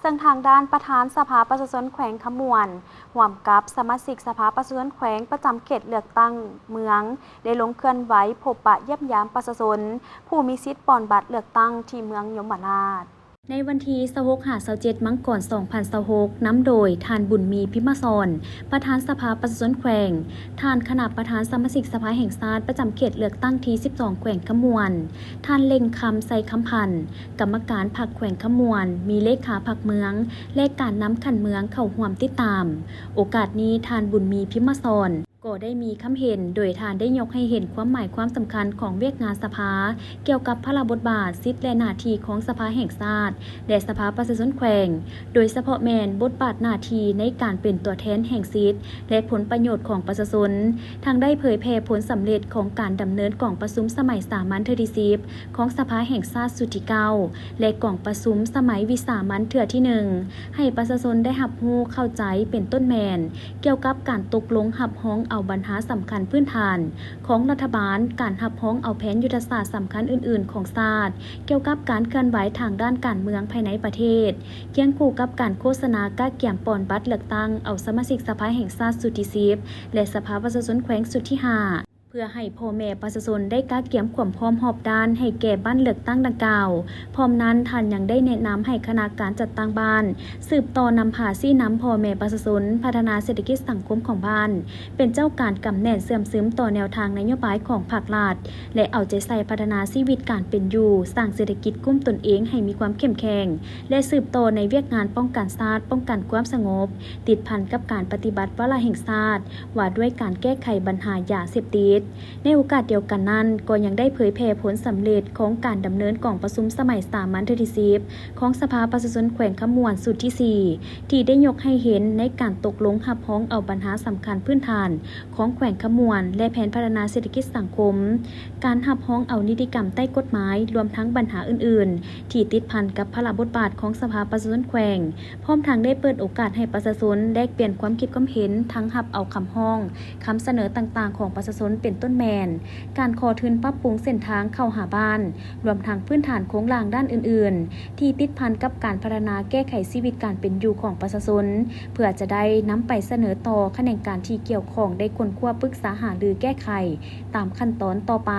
ເຊິ່ງທາງດ້ານປະທານສະພາປະຊາຊົນແຂວງຄຳມ່ວນ ຮ່ວມກັບສະມາຊິກສະພາປະຊາຊົນແຂວງປະຈຳເຂດເລືອກຕັ້ງເມືອງ ໄດ້ລົງເຄື່ອນໄຫວພົບປະຢ້ຽມຢາມປະຊາຊົນ ຜູ້ມີສິດປ່ອນບັດເລືອກຕັ້ງທີ່ເມືອງຍົມມະລາດ. ໃນວັນທີຊາວຫົກ ຫາ ຊາວເຈັດ ມັງກອນ ສອງພັນຊາວຫົກ ນຳໂດຍທ່ານ ບຸນມີ ພິມມະສອນ ປະທານສະພາປະຊາຊົນແຂວງ, ທ່ານຄະນະປະທານສະມາຊິກສະພາແຫ່ງຊາດປະຈຳເຂດເລືອກຕັ້ງທີສິບສອງ ແຂວງຄຳມ່ວນ, ທ່ານ ເລັ່ງຄຳ ໄຊຄຳພັນ ກຳມະການພັກແຂວງຄຳມ່ວນ, ມີເລຂາພັກເມືອງ ແລະ ການນຳຂັ້ນເມືອງເຂົ້າຮ່ວມຕິດຕາມ. ໂອກາດນີ້ ທ່ານ ບຸນມີ ພິມມະສອນ ກໍໄດ້ມີຄຳເຫັນ ໂດຍທ່ານໄດ້ຍົກໃຫ້ເຫັນຄວາມໝາຍຄວາມສຳຄັນຂອງວຽກງານສະພາ ກ່ຽວກັບພາລະບົດບາດ, ສິດ ແລະ ໜ້າທີ່ຂອງສະພາແຫ່ງຊາດ ແລະ ສະພາປະຊາຊົນແຂວງ, ໂດຍສະເພາະແມ່ນບົດບາດໜ້າທີ່ໃນການເປັນຕົວແທນແຫ່ງສິດ ແລະ ຜົນປະໂຫຍດຂອງປະຊາຊົນ, ທັງໄດ້ເຜີຍແຜ່ຜົນສຳເລັດຂອງການດຳເນີນກອງປະຊຸມສະໄໝສາມັນເທື່ອທີສິບ ຂອງສະພາແຫ່ງຊາດຊຸດທີເກົ້າ ແລະ ກອງປະຊຸມສະໄໝວິສາມັນເທື່ອທີໜຶ່ງ ໃຫ້ປະຊາຊົນໄດ້ຮັບຮູ້ເຂົ້າໃຈ ເປັນຕົ້ນແມ່ນ ກ່ຽວກັບການຕົກລົງຮັບຮອງເອົາບັນຫາສຳຄັນພື້ນຖານຂອງລັດຖະບານ, ການຮັບຮອງເອົາແຜນຍຸດທະສາດສຳຄັນອື່ນໆຂອງຊາດ, ກ່ຽວກັບການເຄື່ອນໄຫວທາງດ້ານການເມືອງພາຍໃນປະເທດ, ຄຽງຄູ່ກັບການໂຄສະນາກະກຽມປ່ອນບັດເລືອກຕັ້ງເອົາສະມາຊິກສະພາແຫ່ງຊາດຊຸດທີສິບ ແລະ ສະພາປະຊາຊົນແຂວງຊຸດທີຫ້າ ເພື່ອໃຫ້ພໍ່ແມ່ປະຊາຊົນໄດ້ກະກຽມຄວາມພ້ອມຮອບດ້ານໃຫ້ແກ່ບັດເລືອກຕັ້ງດັ່ງກ່າວ. ພ້ອມນັ້ນ, ທ່ານຍັງໄດ້ແນະນຳໃຫ້ຄະນະການຈັດຕັ້ງບ້ານ ສືບຕໍ່ນຳພາຊີ້ນຳພໍ່ແມ່ປະຊາຊົນ, ພັດທະນາເສດຖະກິດສັງຄົມຂອງບ້ານ ເປັນເຈົ້າການກຳແໜ້ນເຊື່ອມຊຶມຕໍ່ແນວທາງນະໂຍບາຍຂອງພັກລັດ ແລະ ເອົາໃຈໃສ່ພັດທະນາຊີວິດການເປັນຢູ່, ສ້າງເສດຖະກິດກຸ້ມຕົນເອງໃຫ້ມີຄວາມເຂັ້ມແຂງ ແລະ ສືບຕໍ່ໃນວຽກງານປ້ອງກັນຊາດ, ປ້ອງກັນຄວາມສະຫງົບ, ຕິດພັນກັບການປະຕິບັດວາລະແຫ່ງຊາດ ວ່າດ້ວຍການແກ້ໄຂບັນຫາຢາເສບຕິດ. ໃນໂອກາດດຽວກັນນັ້ນ, ກໍຍັງໄດ້ເຜີຍແຜ່ຜົນສຳເລັດຂອງການດຳເນີນກອງປະຊຸມສະໄໝສາມັນເທື່ອທີສິບ ຂອງສະພາປະຊາຊົນແຂວງຄຳມ່ວນຊຸດທີສີ່ ທີ່ໄດ້ຍົກໃຫ້ເຫັນໃນການຕົກລົງຮັບຮອງເອົາບັນຫາສຳຄັນພື້ນຖານຂອງແຂວງຄຳມ່ວນ ແລະ ແຜນພັດທະນາເສດຖະກິດສັງຄົມ, ການຮັບຮອງເອົານິຕິກຳໃຕ້ກົດໝາຍ, ລວມທັງບັນຫາອື່ນໆ ທີ່ຕິດພັນກັບພາລະບົດບາດຂອງສະພາປະຊາຊົນແຂວງ, ພ້ອມທັງໄດ້ເປີດໂອກາດໃຫ້ປະຊາຊົນແລກປ່ຽນຄວາມຄິດຄວາມເຫັນ, ທັງຮັບເອົາຄຳຮ້ອງ, ຄຳສະເໜີຕ່າງໆຂອງປະຊາຊົນ ເປັນຕົ້ນແມ່ນ ການຂໍທຶນປັບປຸງເສັ້ນທາງເຂົ້າຫາບ້ານ, ລວມທັງພື້ນຖານໂຄງລ່າງດ້ານອື່ນໆ ທີ່ຕິດພັນກັບການພັດທະນາແກ້ໄຂຊີວິດການເປັນຢູ່ຂອງປະຊາຊົນ, ເພື່ອຈະໄດ້ນຳໄປສະເໜີຕໍ່ຂະແໜງການທີ່ກ່ຽວຂ້ອງໄດ້ຄົ້ນຄວ້າປຶກສາຫາລືແກ້ໄຂຕາມຂັ້ນຕອນຕໍ່ໄປ.